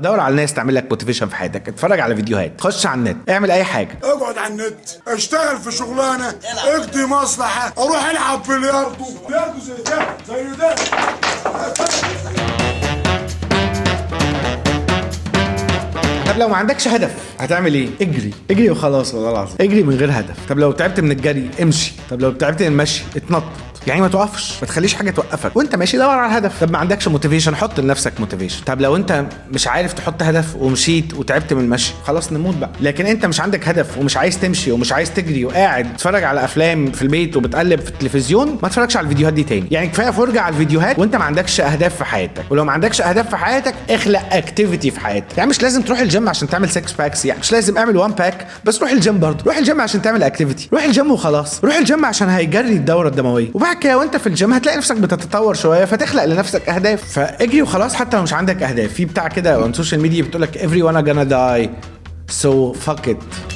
دور على ناس تعمل لك motivation في حياتك، اتفرج على فيديوهات، خش على النت، اعمل اي حاجه. اقعد على النت، اشتغل في شغلانه، اقضي مصلحه، اروح العب بلياردو، بلياردو زي ده زي ده. طب لو ما عندكش هدف هتعمل ايه؟ اجري، اجري وخلاص، والله العظيم اجري من غير هدف. طب لو تعبت من الجري امشي، طب لو تعبت من المشي اتنطط، يعني ما توقفش، ما تخليش حاجة توقفك، وانت ماشي دور على الهدف. طب ما عندكش motivation حط لنفسك motivation. طب لو انت مش عارف تحط هدف ومشيت وتعبت من المشي خلاص نموت بقى. لكن انت مش عندك هدف ومش عايز تمشي ومش عايز تجري وقاعد تتفرج على افلام في البيت وبتقلب في التلفزيون، ما تتفرجش على الفيديوهات دي تاني. يعني كفاية فرجه على الفيديوهات وانت ما عندكش اهداف في حياتك. ولو ما عندكش اهداف في حياتك اخلق activity في حياتك. يعني مش لازم تروح الجيم عشان تعمل 6 packs، يعني مش لازم، اعمل 1 pack بس روح الجيم برضه. روح الجيم عشان تعمل activity، روح الجيم وخلاص، روح الجيم عشان هيجري الدورة الدمويه، وبعد كده وانت في الجيم هتلاقي نفسك بتتطور شوية فتخلق لنفسك اهداف. فاجري وخلاص حتى لو مش عندك اهداف. في بتاع كده on social media بتقول لك everyone gonna die so fuck it.